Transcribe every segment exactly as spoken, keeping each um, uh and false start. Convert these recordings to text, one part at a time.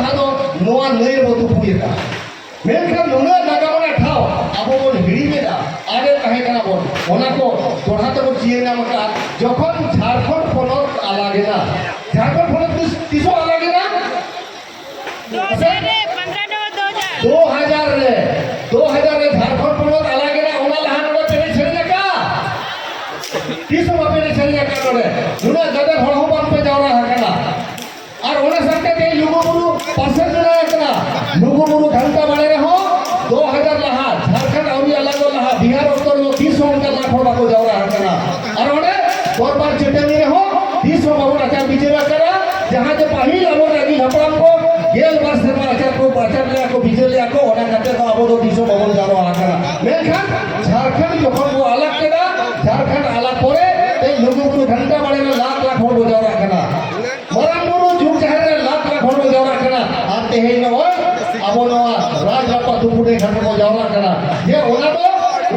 ᱡᱟᱦᱟᱸ ᱫᱚ ᱱᱚᱣᱟ ᱱᱟᱹᱭ ᱨᱮᱵᱚ ᱛᱩᱯᱩᱭᱮᱫᱟ᱾ ᱢᱮᱱᱠᱷᱟᱱ ᱱᱩᱱᱟᱹᱜ ᱱᱟᱜᱟᱢ ᱟᱱᱟᱜ ᱴᱷᱟᱶ ᱟᱵᱚ ᱵᱚᱱ ᱦᱤᱲᱤᱧ ᱮᱫᱟ, ᱟᱫ ᱮ ᱛᱟᱦᱮᱸ ᱠᱟᱱᱟ ᱵᱚᱱ, ᱚᱱᱟ ᱠᱚ ᱫᱚᱲᱦᱟ ᱛᱮᱵᱚᱱ ᱡᱤᱭᱟᱹᱲ ᱧᱟᱢ ᱟᱠᱟᱫᱼᱟ᱾ ᱡᱚᱠᱷᱚᱱ ᱡᱷᱟᱲᱠᱷᱚᱸᱰ ᱯᱚᱱᱚᱛ ᱟᱞᱟᱜ ᱮᱱᱟ, ᱡᱷᱟᱲᱠᱷᱚᱸᱰ ᱯᱚᱱᱚᱛ ᱛᱤᱥ, ᱛᱤᱥᱚᱜ ᱟᱞᱟᱜ ᱮᱱᱟ? ᱫᱩ ᱦᱟᱡᱟᱨ ᱨᱮ, ᱯᱚᱱᱫᱽᱨᱚ ᱱᱚᱵᱷᱮᱢᱵᱚᱨ ᱫᱩ ᱦᱟᱡᱟᱨ᱾ ᱫᱩ ᱦᱟᱡᱟᱨ ᱨᱮ, ᱫᱩ ᱦᱟᱡᱟᱨ ᱨᱮ ᱡᱷᱟᱲᱠᱷᱚᱸᱰ ᱯᱚᱱᱚᱛ ᱟᱞᱟᱜ ᱮᱱᱟ, ᱚᱱᱟ ᱞᱟᱦᱟ ᱱᱚᱰᱮ ᱯᱮ ᱮᱱᱮᱡ ᱥᱮᱨᱮᱧ ᱟᱠᱟᱫᱼᱟ? ᱛᱤᱥ ᱦᱚᱸ ᱵᱟᱯᱮ ᱮᱱᱮᱡ ᱥᱮᱨᱮᱧ ᱟᱠᱟᱫ ᱱᱚᱰᱮ᱾ ᱱᱩᱱᱟᱹᱜ ᱜᱟᱫᱮᱞ ᱦᱚᱲ ᱦᱚᱸ ᱵᱟᱝ ᱯᱮ ᱡᱟᱣᱨᱟ ᱟᱠᱟᱱᱟ᱾ ᱟᱨ ᱚᱱᱟ ᱥᱟᱶᱛᱮ ᱛᱮᱦᱮᱧ ᱞᱩᱜᱩᱵᱩᱨᱩ ᱯᱟᱥᱮ ᱵᱮᱱᱟᱣ ᱟᱠᱟᱱᱟ᱾ ᱞᱩᱜᱩᱵᱩᱨᱩ ᱜᱷᱟᱱᱴᱟ ᱵᱟᱲᱮ ᱨᱮᱦᱚᱸ ᱫᱩ ᱦᱟᱡᱟᱨ ᱞᱟᱦᱟ, ᱡᱷᱟᱨᱠᱷᱚᱸᱰ ᱟᱹᱣᱨᱤ ᱟᱞᱟᱜᱚᱜ ᱞᱟᱦᱟ, ᱵᱤᱦᱟᱨ ᱚᱠᱛᱚ ᱨᱮᱫᱚ ᱛᱤᱥ ᱦᱚᱸ ᱚᱱᱠᱟ ᱞᱟᱠᱷ ᱦᱚᱲ ᱵᱟᱠᱚ ᱡᱟᱣᱨᱟ ᱟᱠᱟᱱᱟ᱾ ᱟᱨ ᱚᱸᱰᱮ ᱫᱚᱨᱵᱟᱨ ᱪᱟᱹᱴᱟᱹᱱᱤ ᱨᱮᱦᱚᱸ ᱛᱤᱥ ᱦᱚᱸ ᱵᱟᱵᱚᱱ ᱟᱪᱟᱨ ᱵᱤᱪᱟᱹᱨ ᱟᱠᱟᱱᱟ᱾ ᱡᱟᱦᱟᱸ ᱡᱮ ᱯᱟᱹᱦᱤᱞ ᱟᱵᱚᱨᱮᱱ ᱟᱹᱜᱤᱞ ᱦᱟᱯᱲᱟᱢ ᱠᱚ ᱜᱮᱞ ᱵᱟᱨ ᱥᱮᱨᱢᱟ ᱟᱪᱟᱨ ᱠᱚ ᱟᱪᱟᱨ ᱞᱮᱫᱟ ᱠᱚ, ᱵᱤᱪᱟᱹᱨ ᱞᱮᱫᱟ ᱠᱚ, ᱚᱱᱟ ᱠᱟᱛᱮ ᱫᱚ ᱟᱵᱚ ᱫᱚ ᱛᱤᱥ ᱦᱚᱸ ᱵᱟᱵᱚᱱ ᱡᱟᱣᱨᱟ ᱟᱠᱟᱱᱟ᱾ ᱢᱮᱱᱠᱷᱟᱱ ᱡᱷᱟᱨᱠᱷᱚᱸᱰ ᱡᱚᱠᱷᱚᱱ ᱵᱚ ᱟᱞᱟᱜ ᱠᱮᱫᱟ, ᱡᱷᱟᱨᱠᱷᱚᱸᱰ ᱟᱞᱟᱜ ᱯᱚᱨᱮ ᱛᱮᱦᱮᱧ ᱞᱩᱜᱩᱵᱩᱨᱩ ᱜᱷᱟᱱᱴᱟ ᱵᱟᱲᱮ ᱨᱮ ᱞᱟᱠᱷ ᱞᱟᱠᱷ ᱦᱚᱲ ᱵᱚ ᱡᱟᱣᱨᱟᱜ ᱠᱟᱱᱟ᱾ ᱢᱟᱨᱟᱝ ᱵᱩᱨᱩ ᱡᱩᱜᱽ ᱡᱟᱦᱮᱨ ᱨᱮ ᱞᱟᱠᱷ ᱞᱟᱠᱷ ᱦᱚᱲ ᱠᱚ ᱡᱟᱣᱨᱟᱜ ᱠᱟᱱᱟ᱾ ᱟᱨ ᱛᱮᱦᱮᱧ ᱱᱚᱜᱼᱚᱭ ᱟᱵᱚ ᱱᱚᱣᱟ ᱨᱟᱡᱽ ᱨᱟᱯᱯᱟ ᱛᱩᱯᱩᱱ ᱜᱷᱟᱴ ᱨᱮᱠᱚ ᱡᱟᱣᱨᱟᱜ ᱠᱟᱱᱟ᱾ ᱡᱮ ᱚᱱᱟ ᱫᱚ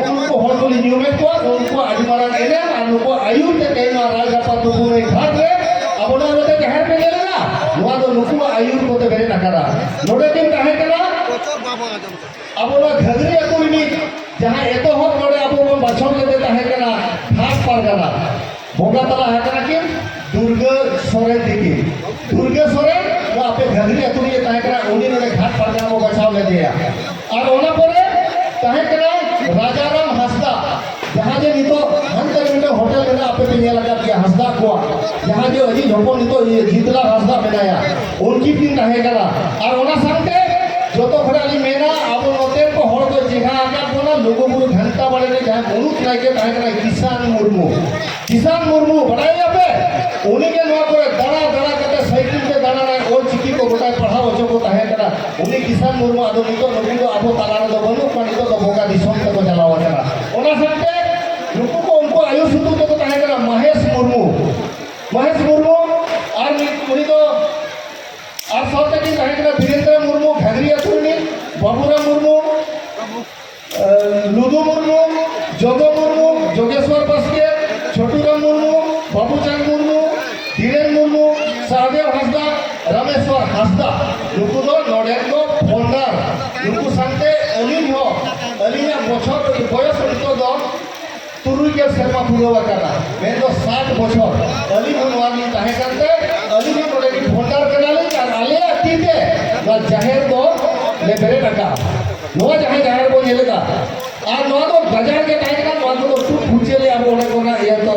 ᱩᱱᱠᱩ ᱦᱚᱲ ᱠᱚᱞᱤᱧ ᱧᱩᱢᱮᱫ ᱠᱚᱣᱟ, ᱩᱱᱠᱩᱣᱟᱜ ᱟᱹᱰᱤ ᱢᱟᱨᱟᱝ ᱮᱱᱮᱢ ᱟᱨ ᱱᱩᱠᱩᱣᱟᱜ ᱟᱹᱭᱩᱨ ᱛᱮ ᱛᱮᱦᱮᱧ ᱱᱚᱣᱟ ᱨᱟᱡᱽ ᱨᱟᱯᱯᱟ ᱛᱩᱯᱩᱱ ᱜᱷᱟᱴ ᱨᱮ ᱟᱵᱚ ᱱᱚᱣᱟ ᱱᱚᱛᱮ ᱡᱟᱦᱮᱨ ᱯᱮ ᱧᱮᱞ ᱮᱫᱟ, ᱱᱚᱣᱟ ᱫᱚ ᱱᱩᱠᱩᱣᱟᱜ ᱟᱹᱭᱩᱨ ᱠᱚᱛᱮ ᱵᱮᱨᱮᱫ ᱟᱠᱟᱱᱟ᱾ ᱱᱚᱰᱮ ᱠᱤᱱ ᱛᱟᱦᱮᱸ ᱠᱟᱱᱟ ᱟᱵᱚ ᱱᱚᱣᱟ ᱜᱷᱟᱹᱜᱽᱨᱤ ᱟᱹᱛᱩ ᱨᱤᱱᱤᱡ ᱡᱟᱦᱟᱸ ᱮᱛᱚᱦᱚᱵ ᱱᱚᱰᱮ ᱟᱵᱚ ᱵᱚᱱ ᱵᱟᱪᱷᱚᱱ ᱞᱮᱫᱮ ᱛᱟᱦᱮᱸ ᱠᱟᱱᱟ ᱜᱷᱟᱴ ᱯᱟᱨᱜᱟᱱᱟ᱾ ᱵᱚᱸᱜᱟ ᱛᱟᱞᱟ ᱟᱠᱟᱱᱟ ᱠᱤᱱ ᱫᱩᱨᱜᱟᱹ ᱥᱚᱨᱮᱱ ᱛᱤᱠᱤᱱ᱾ ᱫᱩᱨᱜᱟᱹ ᱥᱚᱨᱮᱱ ᱫᱚ ᱟᱯᱮ ᱜᱷᱟᱜᱽᱨᱤ ᱟᱹᱛᱩ ᱨᱮᱜᱮ ᱛᱟᱦᱮᱸ ᱠᱟᱱᱟ, ᱩᱱᱤ ᱱᱚᱰᱮ ᱜᱷᱟᱴ ᱯᱟᱨᱜᱟᱱᱟ ᱵᱚ ᱵᱟᱪᱷᱟᱣ ᱞᱮᱫᱮᱭᱟ᱾ ᱟᱨ ᱚᱱᱟ ᱯᱚᱨᱮ ᱛᱟᱦᱮᱸ ᱠᱟᱱᱟᱭ ᱨᱟᱡᱟᱨᱟᱢ ᱦᱟᱸᱥᱫᱟ, ᱡᱟᱦᱟᱸ ᱡᱮ ᱱᱤᱛᱚᱜ ᱦᱟᱱᱛᱮ ᱨᱮ ᱢᱤᱫᱴᱟᱝ ᱦᱳᱴᱮᱞ ᱢᱮᱱᱟᱜᱼᱟ, ᱟᱯᱮ ᱯᱮ ᱧᱮᱞ ᱟᱠᱟᱫ ᱜᱮᱭᱟ ᱦᱟᱸᱥᱫᱟ ᱠᱚᱣᱟᱜ, ᱡᱟᱦᱟᱸ ᱡᱮ ᱟᱹᱡᱤᱡ ᱦᱚᱯᱚᱱ ᱱᱤᱛᱚᱜ ᱤᱭᱟᱹ ᱡᱤᱛᱞᱟᱞ ᱦᱟᱸᱥᱫᱟ ᱢᱮᱱᱟᱭᱟ, ᱩᱱᱠᱤᱱ ᱠᱤᱱ ᱛᱟᱦᱮᱸ ᱠᱟᱱᱟ᱾ ᱟᱨ ᱚᱱᱟ ᱥᱟᱶᱛᱮ ᱡᱚᱛᱚ ᱠᱷᱚᱱᱟᱜ ᱞᱤᱧ ᱢᱮᱱᱟ, ᱟᱵᱚ ᱱᱚᱛᱮ ᱠᱚ ᱦᱚᱲ ᱠᱚ ᱪᱮᱸᱜᱷᱟ ᱟᱠᱟᱫ ᱵᱚᱱᱟ ᱞᱩᱜᱩᱵᱩᱨᱩ ᱜᱷᱟᱱᱴᱟ ᱵᱟᱲᱮ ᱨᱮ ᱡᱟᱦᱟᱸ ᱢᱩᱬᱩᱫ ᱱᱟᱭᱠᱮ ᱛᱟᱦᱮᱸ ᱠᱟᱱᱟᱭ ᱠᱤᱥᱟᱱ ᱢᱩᱨᱢᱩ᱾ ᱠᱤᱥᱟᱱ ᱢᱩᱨᱢᱩ, ᱵᱟᱰᱟᱭᱟᱯᱮ? ᱩᱱᱤ ᱜᱮ ᱱᱚᱣᱟ ᱠᱚᱨᱮ ᱫᱟᱬᱟ ᱫᱟᱬᱟ ᱠᱟᱛᱮ ᱥᱟᱭᱠᱮᱞ ᱛᱮ ᱫᱟᱬᱟᱱᱟᱭ, ᱚᱞ ᱪᱤᱠᱤ ᱠᱚ ᱜᱚᱴᱟᱭ ᱯᱟᱲᱦᱟᱣ ᱦᱚᱪᱚ ᱠᱚ ᱛᱟᱦᱮᱸ ᱠᱟᱱᱟ᱾ ᱩᱱᱤ ᱠᱤᱥᱟᱱ ᱢᱩᱨᱢᱩ ᱟᱫᱚ ᱱᱤᱛᱚᱜ ᱱᱩᱠᱩ ᱫᱚ ᱟᱵᱚ ᱛᱟᱞᱟ ᱨᱮᱫᱚ ᱵᱟᱹᱱᱩᱜ ᱠᱚᱣᱟ, ᱱᱤᱛᱚᱜ ᱫᱚ ᱵᱚᱸᱜᱟ ᱫᱤᱥᱚᱢ ᱛᱮᱠᱚ ᱪᱟᱞᱟᱣ ᱟᱠᱟᱱᱟ᱾ ᱚᱱᱟ ᱥᱟᱶᱛᱮ ᱱᱩᱠᱩ ᱠᱚ ᱩᱱᱠᱩ ᱟᱭᱩᱨ ᱥᱩᱛᱩᱜ ᱛᱮᱠᱚ ᱛᱟᱦᱮᱸ ᱠᱟᱱᱟ ᱢᱚᱦᱮᱥ ᱢᱩᱨᱢᱩ᱾ ᱢᱚᱦᱮᱥ ᱢᱩᱨᱢᱩ ᱟᱨ ᱢᱤᱫ ᱩᱱᱤ ᱫᱚ ᱟᱨ ᱥᱟᱶᱛᱮ ᱠᱤᱱ ᱛᱟᱦᱮᱸ ᱠᱟᱱᱟ ᱵᱤᱨᱮᱱᱫᱨᱚ ᱢᱩᱨᱢᱩ, ᱜᱷᱟᱜᱽᱨᱤ ᱟᱹᱛᱩ ᱨᱤᱱᱤᱡ, ᱵᱟᱵᱩᱨᱟᱢ ᱢᱩᱨᱢᱩ, ᱞᱩᱫᱩ ᱢᱩᱨᱢᱩ, ᱡᱚᱜᱚ ᱢᱩᱨᱢᱩ, ᱡᱚᱜᱮᱥᱣᱚᱨ ᱵᱟᱥᱠᱮ, ᱪᱷᱳᱴᱩᱨᱟᱢ ᱢᱩᱨᱢᱩ, ᱵᱟᱵᱩᱪᱟᱸᱫᱽ ᱢᱩᱨᱢᱩ, ᱫᱷᱤᱨᱮᱱ ᱢᱩᱨᱢᱩ, ᱥᱟᱦᱫᱮᱣ ᱦᱟᱸᱥᱫᱟ, ᱨᱟᱢᱮᱥᱣᱚᱨ ᱦᱟᱸᱥᱫᱟ, ᱱᱩᱠᱩ ᱫᱚ ᱱᱚᱰᱮᱱ ᱠᱚ ᱯᱷᱟᱣᱩᱱᱰᱟᱨ᱾ ᱱᱩᱠᱩ ᱥᱟᱶᱛᱮ ᱟᱹᱞᱤᱧ ᱦᱚᱸ, ᱟᱹᱞᱤᱧᱟᱜ ᱵᱚᱪᱷᱚᱨ ᱵᱚᱭᱚᱥ ᱱᱤᱛᱚᱜ ᱫᱚ ᱛᱩᱨᱩᱭ ᱜᱮᱞ ᱥᱮᱨᱢᱟ ᱯᱩᱨᱟᱹᱣ ᱟᱠᱟᱱᱟ, ᱢᱮᱱᱫᱚ ᱥᱟᱴ ᱵᱚᱪᱷᱚᱨ᱾ ᱟᱹᱞᱤᱧ ᱦᱚᱸ ᱱᱚᱣᱟ ᱞᱤᱧ ᱛᱟᱦᱮᱸ ᱠᱟᱱᱛᱮ, ᱟᱹᱞᱤᱧ ᱦᱚᱸ ᱱᱚᱰᱮ ᱞᱤᱧ ᱯᱷᱟᱣᱩᱱᱰᱟᱨ ᱠᱟᱱᱟᱞᱤᱧ ᱟᱨ ᱟᱞᱮᱭᱟᱜ ᱛᱤ ᱛᱮ ᱱᱚᱣᱟ ᱡᱟᱦᱮᱨ ᱫᱚ ᱞᱮ ᱵᱮᱨᱮᱫ ᱟᱠᱟᱫᱼᱟ᱾ ᱱᱚᱣᱟ ᱡᱟᱦᱟᱸ ᱡᱟᱦᱮᱨ ᱵᱚᱱ ᱧᱮᱞ ᱮᱫᱟ, ᱟᱨ ᱱᱚᱣᱟ ᱫᱚ ᱜᱟᱡᱟᱲ ᱜᱮ ᱛᱟᱦᱮᱸ ᱠᱟᱱᱟ, ᱱᱚᱣᱟ ᱠᱚᱫᱚ ᱴᱩᱠ ᱯᱷᱩᱨᱪᱟᱹ ᱞᱮ ᱟᱵᱚ ᱚᱸᱰᱮ ᱠᱷᱚᱱᱟᱜ ᱤᱭᱟᱹ ᱛᱚ,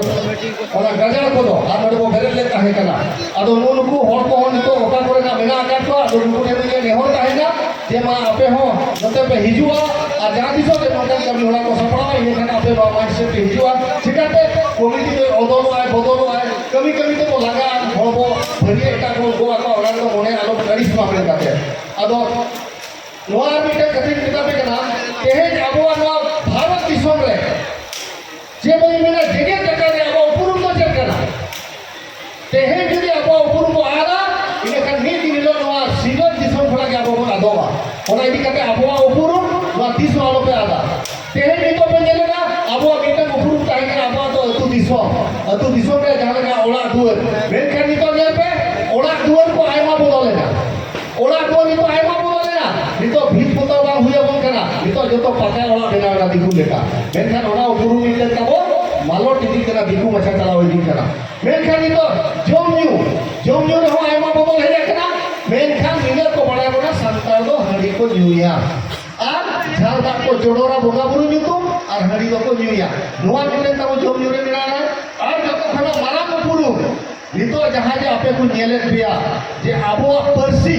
ᱚᱱᱟ ᱜᱟᱡᱟᱲ ᱠᱚᱫᱚ, ᱟᱨ ᱱᱚᱰᱮ ᱵᱚ ᱵᱮᱨᱮᱫ ᱞᱮᱫ ᱛᱟᱦᱮᱸ ᱠᱟᱱᱟ᱾ ᱟᱫᱚ ᱱᱩᱜᱼᱩ ᱱᱩᱠᱩ ᱦᱚᱲ ᱠᱚᱦᱚᱸ ᱱᱤᱛᱚᱜ ᱚᱠᱟ ᱠᱚᱨᱮ ᱱᱟᱜ ᱢᱮᱱᱟᱜ ᱟᱠᱟᱫ ᱠᱚᱣᱟ, ᱟᱫᱚ ᱱᱩᱠᱩ ᱴᱷᱮᱱ ᱤᱧᱟᱹᱜ ᱱᱮᱦᱚᱨ ᱛᱟᱦᱮᱱᱟ ᱡᱮ ᱢᱟ ᱟᱯᱮ ᱦᱚᱸ ᱱᱚᱛᱮ ᱯᱮ ᱦᱤᱡᱩᱜᱼᱟ, ᱟᱨ ᱡᱟᱦᱟᱸ ᱛᱤᱥᱚᱜ ᱜᱮ ᱱᱚᱝᱠᱟᱱ ᱠᱟᱹᱢᱤ ᱦᱚᱨᱟ ᱠᱚ ᱥᱟᱯᱲᱟᱣᱟ, ᱤᱱᱟᱹᱠᱷᱟᱱ ᱟᱯᱮ ᱱᱚᱣᱟ ᱢᱟᱹᱭᱤᱠ ᱥᱮᱫ ᱯᱮ ᱦᱤᱡᱩᱜᱼᱟ᱾ ᱪᱤᱠᱟᱹᱛᱮ ᱠᱚᱢᱤᱴᱤ ᱫᱚᱭ ᱚᱫᱚᱞᱚᱜᱼᱟᱭ, ᱵᱚᱫᱚᱞᱚᱜᱼᱟᱭ, ᱠᱟᱹᱢᱤ ᱠᱟᱹᱢᱤ ᱛᱮᱵᱚ ᱞᱟᱸᱜᱟᱜᱼᱟ, ᱦᱚᱲ ᱵᱚ ᱵᱷᱟᱹᱨᱭᱟᱹ ᱮᱴᱟᱜ ᱠᱚ ᱜᱚᱜ ᱟᱠᱚ, ᱚᱱᱟ ᱨᱮᱫᱚ ᱢᱚᱱᱮ ᱟᱞᱚ ᱟᱹᱲᱤᱥ ᱢᱟ ᱢᱮᱱ ᱠᱟᱛᱮ᱾ ᱟᱫᱚ ᱱᱚᱣᱟ ᱟᱨ ᱢᱤᱫᱴᱮᱱ ᱠᱟᱛᱷᱟᱧ ᱢᱮᱛᱟ ᱯᱮ ᱠᱟᱱᱟ, ᱛᱮᱦᱮᱧ ᱟᱵᱚᱣᱟᱜ ᱱᱚᱣᱟ ᱵᱷᱟᱨᱚᱛ ᱫᱤᱥᱚᱢ ᱨᱮ, ᱪᱮᱫ ᱵᱚᱱ ᱢᱮᱱᱟ, ᱡᱮᱜᱮᱛ ᱡᱟᱠᱟᱛ ᱨᱮ ᱟᱵᱚᱣᱟᱜ ᱩᱯᱨᱩᱢ ᱫᱚ ᱪᱮᱫ ᱠᱟᱱᱟ? ᱛᱮᱦᱮᱧ ᱡᱩᱫᱤ ᱟᱵᱚᱣᱟᱜ ᱩᱯᱨᱩᱢ ᱵᱚ ᱟᱫᱟ, ᱤᱱᱟᱹᱠᱷᱟᱱ ᱢᱤᱫ ᱫᱤᱱ ᱦᱤᱞᱳᱜ ᱱᱚᱣᱟ ᱥᱤᱧᱚᱛ ᱫᱤᱥᱚᱢ ᱠᱷᱚᱱᱟᱜ ᱜᱮ ᱟᱵᱚ ᱵᱚᱱ ᱟᱫᱚᱜᱼᱟ᱾ ᱚᱱᱟ ᱤᱫᱤ ᱠᱟᱛᱮ ᱟᱵᱚᱣᱟᱜ ᱩᱯᱨᱩᱢ ᱱᱚᱣᱟ ᱛᱤᱥ ᱦᱚᱸ ᱟᱞᱚᱯᱮ ᱟᱫᱟ᱾ ᱛᱮᱦᱮᱧ ᱱᱤᱛᱚᱜ ᱯᱮ ᱧᱮᱞ ᱮᱫᱟ, ᱟᱵᱚᱣᱟᱜ ᱢᱤᱫᱴᱟᱝ ᱩᱯᱨᱩᱢ ᱛᱟᱦᱮᱸ ᱠᱟᱱᱟ, ᱟᱵᱚᱣᱟᱜ ᱫᱚ ᱟᱹᱛᱩ ᱫᱤᱥᱚᱢ, ᱟᱹᱛᱩ ᱫᱤᱥᱚᱢ ᱨᱮ ᱡᱟᱦᱟᱸ ᱞᱮᱠᱟ ᱚᱲᱟᱜ ᱫᱩᱣᱟᱹᱨ, ᱢᱮᱱᱠᱷᱟᱱ ᱱᱤᱛᱚᱜ ᱧᱮᱞ ᱯᱮ, ᱚᱲᱟᱜ ᱫᱩᱣᱟᱹᱨ ᱠᱚ ᱟᱭᱢᱟ ᱵᱚᱫᱚᱞ ᱮᱱᱟ᱾ ᱚᱲᱟᱜ ᱫᱩᱣᱟᱹᱨ ᱱᱤᱛᱚᱜ ᱟᱭᱢᱟ ᱵᱚᱫᱚᱞ ᱮᱱᱟ᱾ ᱱᱤᱛᱚᱜ ᱵᱷᱤᱛ ᱯᱚᱛᱟᱣ ᱵᱟᱝ ᱦᱩᱭ ᱟᱵᱚᱱ ᱠᱟᱱᱟ, ᱱᱤᱛᱚᱜ ᱡᱚᱛᱚ ᱯᱟᱠᱟ ᱚᱲᱟᱜ ᱵᱮᱱᱟᱣ ᱮᱱᱟ ᱫᱤᱠᱩ ᱞᱮᱠᱟ᱾ ᱢᱮᱱᱠᱷᱟᱱ ᱚᱱᱟ ᱩᱯᱨᱩᱢ ᱢᱤᱫᱴᱮᱱ ᱛᱟᱵᱚ ᱢᱟᱞᱚᱴ ᱤᱫᱤᱜ ᱠᱟᱱᱟ, ᱫᱤᱠᱩ ᱢᱟᱪᱷᱟ ᱪᱟᱞᱟᱣ ᱤᱫᱤᱜ ᱠᱟᱱᱟ᱾ ᱢᱮᱱᱠᱷᱟᱱ ᱱᱤᱛᱚᱜ ᱡᱚᱢ ᱧᱩ, ᱡᱚᱢ ᱧᱩ ᱨᱮᱦᱚᱸ ᱟᱭᱢᱟ ᱵᱚᱫᱚᱞ ᱦᱮᱡ ᱟᱠᱟᱱᱟ᱾ ᱢᱮᱱᱠᱷᱟᱱ ᱱᱤᱱᱟᱹᱜ ᱠᱚ ᱵᱟᱲᱟᱭ ᱵᱚᱱᱟ, ᱥᱟᱱᱛᱟᱲ ᱫᱚ ᱦᱟᱺᱰᱤ ᱠᱚ ᱧᱩᱭᱟ ᱟᱨ ᱡᱷᱟᱨ ᱫᱟᱜ ᱠᱚ ᱪᱚᱰᱚᱨᱟ ᱵᱚᱸᱜᱟ ᱵᱩᱨᱩ ᱧᱩᱛᱩᱢ ᱟᱨ ᱦᱟᱺᱰᱤ ᱫᱚᱠᱚ ᱧᱩᱭᱟ᱾ ᱱᱚᱣᱟ ᱢᱤᱫᱴᱮᱱ ᱛᱟᱵᱚ ᱡᱚᱢ ᱧᱩ ᱨᱮ ᱢᱮᱱᱟᱜᱼᱟ᱾ ᱟᱨ ᱡᱚᱛᱚ ᱠᱷᱚᱱᱟᱜ ᱢᱟᱨᱟᱝ ᱩᱯᱨᱩᱢ ᱱᱤᱛᱚᱜ ᱡᱟᱦᱟᱸ ᱡᱮ ᱟᱯᱮ ᱠᱚ ᱧᱮᱞᱮᱫ ᱯᱮᱭᱟ ᱡᱮ ᱟᱵᱚᱣᱟᱜ ᱯᱟᱹᱨᱥᱤ,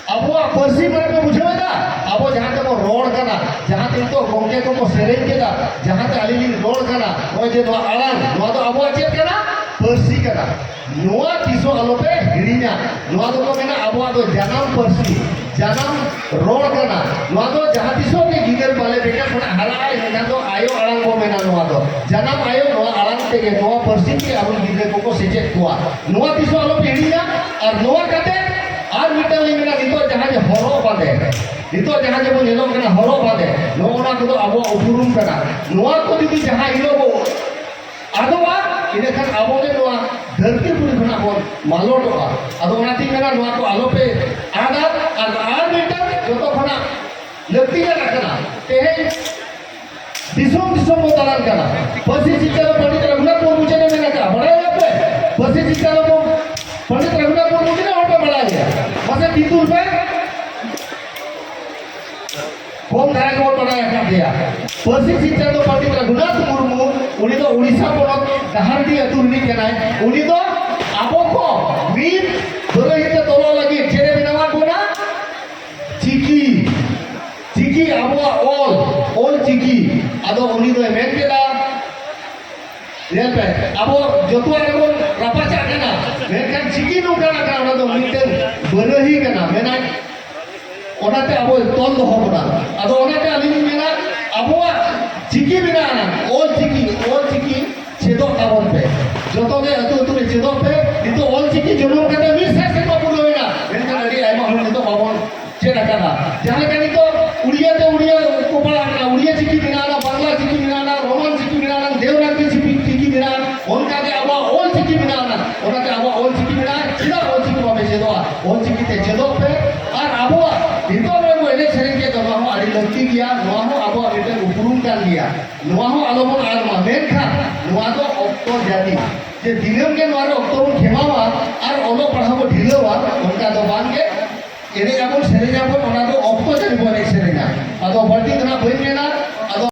ᱟᱵᱚᱣᱟᱜ ᱯᱟᱹᱨᱥᱤ ᱢᱟᱱᱮ ᱯᱮ ᱵᱩᱡᱷᱟᱹᱣ ᱮᱫᱟ? ᱟᱵᱚ ᱡᱟᱦᱟᱸ ᱛᱮᱵᱚ ᱨᱚᱲ ᱠᱟᱱᱟ, ᱡᱟᱦᱟᱸ ᱛᱮ ᱱᱤᱛᱚᱜ ᱜᱚᱢᱠᱮ ᱠᱚᱠᱚ ᱥᱮᱨᱮᱧ ᱠᱮᱫᱟ, ᱡᱟᱦᱟᱸ ᱛᱮ ᱟᱹᱞᱤᱧ ᱞᱤᱧ ᱨᱚᱲ ᱠᱟᱱᱟ, ᱱᱚᱜᱼᱚᱭ ᱡᱮ ᱱᱚᱣᱟ ᱟᱲᱟᱝ, ᱱᱚᱣᱟ ᱫᱚ ᱟᱵᱚᱣᱟᱜ ᱪᱮᱫ ᱠᱟᱱᱟ? ᱯᱟᱹᱨᱥᱤ ᱠᱟᱱᱟ᱾ ᱱᱚᱣᱟ ᱛᱤᱥ ᱦᱚᱸ ᱟᱞᱚᱯᱮ ᱦᱤᱲᱤᱧᱟ᱾ ᱱᱚᱣᱟ ᱫᱚᱠᱚ ᱢᱮᱱᱟ ᱟᱵᱚᱣᱟᱜ ᱫᱚ ᱡᱟᱱᱟᱢ ᱯᱟᱹᱨᱥᱤ, ᱡᱟᱱᱟᱢ ᱨᱚᱲ ᱠᱟᱱᱟ᱾ ᱱᱚᱣᱟ ᱫᱚ ᱡᱟᱦᱟᱸ ᱛᱤᱥᱚᱜ ᱜᱮ ᱜᱤᱫᱟᱹᱨ ᱵᱟᱞᱮ ᱵᱮᱠᱮ ᱠᱷᱚᱱᱟᱜ ᱦᱟᱨᱟᱜᱼᱟᱭ, ᱮᱱᱠᱷᱟᱱ ᱫᱚ ᱟᱭᱳ ᱟᱲᱟᱝ ᱵᱚ ᱢᱮᱱᱟ ᱱᱚᱣᱟ ᱫᱚ᱾ ᱡᱟᱱᱟᱢ ᱟᱭᱳ ᱱᱚᱣᱟ ᱟᱲᱟᱝ ᱛᱮᱜᱮ, ᱱᱚᱣᱟ ᱯᱟᱹᱨᱥᱤ ᱛᱮᱜᱮ ᱟᱵᱚ ᱜᱤᱫᱽᱨᱟᱹ ᱠᱚᱠᱚ ᱥᱮᱪᱮᱫ ᱠᱚᱣᱟ᱾ ᱱᱚᱣᱟ ᱛᱤᱥ ᱦᱚᱸ ᱟᱞᱚᱯᱮ ᱦᱤᱲᱤᱧᱟ᱾ ᱟᱨ ᱱᱚᱣᱟ ᱠᱟᱛᱮ ᱟᱨ ᱢᱤᱫᱴᱟᱝ ᱞᱤᱧ ᱢᱮᱱᱟ, ᱱᱤᱛᱚᱜ ᱡᱟᱦᱟᱸ ᱡᱮ ᱦᱚᱨᱚᱜ ᱵᱟᱸᱫᱮ, ᱱᱤᱛᱚᱜ ᱡᱟᱦᱟᱸ ᱡᱮᱵᱚᱱ ᱧᱮᱞᱚᱜ ᱠᱟᱱᱟ ᱦᱚᱨᱚᱜ ᱵᱟᱸᱫᱮ, ᱱᱚᱜᱼᱚ ᱱᱟ ᱠᱚᱫᱚ ᱟᱵᱚᱣᱟᱜ ᱩᱯᱨᱩᱢ ᱠᱟᱱᱟ᱾ ᱱᱚᱣᱟ ᱠᱚ ᱡᱩᱫᱤ ᱡᱟᱦᱟᱸ ᱦᱤᱞᱳᱜ ᱵᱚ ᱟᱫᱚᱜᱼᱟ, ᱤᱱᱟᱹᱠᱷᱟᱱ ᱟᱵᱚ ᱜᱮ ᱱᱚᱣᱟ ᱫᱷᱟᱹᱨᱛᱤ ᱯᱩᱨᱤ ᱠᱷᱚᱱᱟᱜ ᱵᱚᱱ ᱢᱟᱞᱚᱴᱚᱜᱼᱟ᱾ ᱟᱫᱚ ᱚᱱᱟᱛᱤᱧ ᱢᱮᱱᱟ, ᱱᱚᱣᱟ ᱠᱚ ᱟᱞᱚᱯᱮ ᱟᱫᱟ᱾ ᱟᱨ, ᱟᱨ ᱢᱤᱫᱴᱟᱝ ᱡᱚᱛᱚ ᱠᱷᱚᱱᱟᱜ ᱞᱟᱹᱠᱛᱤᱭᱟᱱ ᱠᱟᱱᱟ, ᱛᱮᱦᱮᱧ ᱫᱤᱥᱚᱢ ᱫᱤᱥᱚᱢ ᱵᱚ ᱫᱟᱬᱟᱱ ᱠᱟᱱᱟ᱾ ᱯᱟᱹᱨᱥᱤ ᱥᱤᱠᱠᱷᱟ ᱫᱚ ᱯᱚᱱᱰᱤᱛ ᱨᱚᱜᱷᱩᱱᱟᱛᱷ ᱢᱩᱨᱢᱩ ᱪᱮᱫ ᱮ ᱢᱮᱱ ᱟᱠᱟᱫᱼᱟ, ᱵᱟᱲᱟᱭᱟᱯᱮ? ᱯᱟᱹᱨᱥᱤ ᱥᱤᱠᱠᱷᱟ ᱫᱚ ᱯᱚᱱᱰᱤᱛ ᱨᱚᱜᱷᱩᱱᱟᱛᱷ ᱢᱩᱨᱢᱩ ᱛᱤᱱᱟᱹᱜ ᱦᱚᱲ ᱯᱮ ᱵᱟᱲᱟᱭᱟ? ᱢᱟᱥᱮ ᱛᱤ ᱛᱩᱞ ᱯᱮ᱾ ᱠᱚᱢ ᱫᱷᱟᱨᱟ ᱜᱮᱵᱚᱱ ᱵᱟᱲᱟᱭ ᱟᱠᱟᱫ ᱜᱮᱭᱟ᱾ ᱯᱟᱹᱨᱥᱤ ᱥᱤᱠᱠᱷᱟ ᱫᱚ ᱯᱚᱱᱰᱤᱛ ᱨᱚᱜᱷᱩᱱᱟᱛᱷ ᱢᱩᱨᱢᱩ, ᱩᱱᱤ ᱫᱚ ᱩᱲᱤᱥᱥᱟ ᱯᱚᱱᱚᱛ ᱰᱟᱦᱟᱨᱰᱤ ᱟᱹᱛᱩ ᱨᱤᱱᱤᱡ ᱠᱟᱱᱟᱭ᱾ ᱩᱱᱤ ᱫᱚ ᱟᱵᱚ ᱠᱚ ᱢᱤᱫ ᱵᱟᱹᱨᱟᱹᱦᱤ ᱛᱮ ᱛᱚᱞᱚᱜ ᱞᱟᱹᱜᱤᱫ ᱪᱮᱫ ᱮ ᱵᱮᱱᱟᱣᱟᱫ ᱵᱚᱱᱟ? ᱪᱤᱠᱤ᱾ ᱪᱤᱠᱤ, ᱟᱵᱚᱣᱟᱜ ᱚᱞ, ᱚᱞ ᱪᱤᱠᱤ᱾ ᱟᱫᱚ ᱩᱱᱤ ᱫᱚᱭ ᱢᱮᱱ ᱠᱮᱫᱟ, ᱧᱮᱞ ᱯᱮ, ᱟᱵᱚ ᱡᱚᱛᱚᱣᱟᱜ ᱨᱮᱵᱚᱱ ᱨᱟᱯᱟᱪᱟᱜ ᱠᱟᱱᱟ, ᱢᱮᱱᱠᱷᱟᱱ ᱪᱤᱠᱤ ᱱᱚᱝᱠᱟᱱᱟᱜ ᱠᱟᱱᱟ, ᱚᱱᱟ ᱫᱚ ᱢᱤᱫᱴᱟᱝ ᱵᱟᱹᱨᱟᱹᱦᱤ ᱠᱟᱱᱟ, ᱢᱮᱱᱟᱭ᱾ ᱚᱱᱟᱛᱮ ᱟᱵᱚ ᱛᱚᱞ ᱫᱚᱦᱚ ᱵᱚᱱᱟ᱾ ᱟᱫᱚ ᱚᱱᱟᱛᱮ ᱟᱹᱞᱤᱧ ᱞᱤᱧ ᱢᱮᱱᱟ, ᱟᱵᱚᱣᱟᱜ ᱪᱤᱠᱤ ᱢᱮᱱᱟᱜᱼᱟ, ᱚᱞ ᱪᱤᱠᱤ, ᱚᱞ ᱪᱤᱠᱤ ᱪᱮᱫᱚᱜ ᱛᱟᱵᱚᱱ ᱯᱮ᱾ ᱡᱚᱛᱚ ᱜᱮ ᱟᱹᱛᱩ ᱟᱹᱛᱩ ᱨᱮ ᱪᱮᱫᱚᱜ ᱯᱮ᱾ ᱱᱤᱛᱚᱜ ᱚᱞ ᱪᱤᱠᱤ ᱡᱚᱱᱚᱢ ᱠᱟᱛᱮ ᱢᱤᱫ ᱥᱟᱭ ᱥᱮᱨᱢᱟ ᱯᱩᱨᱟᱹᱣ ᱮᱱᱟ, ᱢᱮᱱᱠᱷᱟᱱ ᱟᱹᱰᱤ ᱟᱭᱢᱟ ᱦᱚᱲ ᱱᱤᱛᱚᱜ ᱵᱟᱵᱚᱱ ᱪᱮᱫ ᱟᱠᱟᱫᱟ᱾ ᱡᱟᱦᱟᱸ ᱞᱮᱠᱟ ᱱᱤᱛᱚᱜ ᱩᱲᱤᱭᱟ ᱛᱮ ᱩᱲᱤᱭᱟ ᱠᱚ ᱯᱟᱲᱦᱟᱜ ᱠᱟᱱᱟ, ᱩᱲᱤᱭᱟ ᱪᱤᱠᱤ ᱢᱮᱱᱟᱜᱼᱟ, ᱵᱟᱝᱞᱟ ᱪᱤᱠᱤ ᱢᱮᱱᱟᱜᱼᱟ, ᱨᱳᱢᱟᱱ ᱪᱤᱠᱤ ᱢᱮᱱᱟᱜᱼᱟ, ᱫᱮᱣᱱᱟᱜᱽᱨᱤ ᱪᱤᱠᱤ, ᱪᱤᱠᱤ ᱢᱮᱱᱟᱜᱼᱟ, ᱚᱱᱠᱟᱜᱮ ᱟᱵᱚᱣᱟᱜ ᱚᱞ ᱪᱤᱠᱤ ᱢᱮᱱᱟᱜᱼᱟ᱾ ᱚᱱᱟᱛᱮ ᱟᱵᱚᱣᱟᱜ ᱚᱞ ᱪᱤᱠᱤ ᱢᱮᱱᱟᱜᱼᱟ, ᱪᱮᱫᱟᱜ ᱚᱞ ᱪᱤᱠᱤ ᱵᱟᱯᱮ ᱪᱮᱫᱚᱜᱼᱟ? ᱚᱞ ᱪᱤᱠᱤ ᱛᱮ ᱪᱮᱫᱚᱜ ᱯᱮ᱾ ᱟᱨ ᱟᱵᱚᱣᱟᱜ ᱱᱤᱛᱚᱜ ᱨᱮ ᱵᱚ ᱮᱱᱮᱡ ᱥᱮᱨᱮᱧ ᱠᱮᱫ ᱫᱚ, ᱱᱚᱣᱟ ᱦᱚᱸ ᱟᱹᱰᱤ ᱞᱟᱹᱠᱛᱤ ᱜᱮᱭᱟ, ᱱᱚᱣᱟ ᱦᱚᱸ ᱟᱵᱚᱣᱟᱜ ᱢᱤᱫᱴᱮᱱ ᱩᱯᱨᱩᱢ ᱠᱟᱱ ᱜᱮᱭᱟ, ᱱᱚᱣᱟ ᱦᱚᱸ ᱟᱞᱚᱵᱚᱱ ᱟᱫ ᱢᱟ᱾ ᱢᱮᱱᱠᱷᱟᱱ ᱱᱚᱣᱟ ᱫᱚ ᱚᱠᱛᱚ ᱡᱟᱹᱱᱤᱡ ᱡᱮ ᱫᱤᱱᱟᱹᱢ ᱜᱮ ᱱᱚᱣᱟ ᱨᱮ ᱚᱠᱛᱚ ᱵᱚᱱ ᱠᱷᱮᱢᱟᱣᱟ ᱟᱨ ᱚᱞᱚᱜ ᱯᱟᱲᱦᱟᱣ ᱵᱚᱱ ᱰᱷᱤᱞᱟᱹᱣᱟ, ᱚᱱᱠᱟ ᱫᱚ ᱵᱟᱝ ᱜᱮ᱾ ᱮᱱᱮᱡ ᱟᱵᱚᱱ, ᱥᱮᱨᱮᱧ ᱟᱵᱚᱱ, ᱚᱱᱟ ᱫᱚ ᱚᱠᱛᱚ ᱡᱟᱹᱱᱤᱡ ᱵᱚᱱ ᱮᱱᱮᱡ ᱥᱮᱨᱮᱧᱟ᱾ ᱟᱫᱚ ᱵᱟᱹᱲᱛᱤ ᱫᱚ ᱱᱟᱜ ᱵᱟᱹᱧ ᱢᱮᱱᱟ,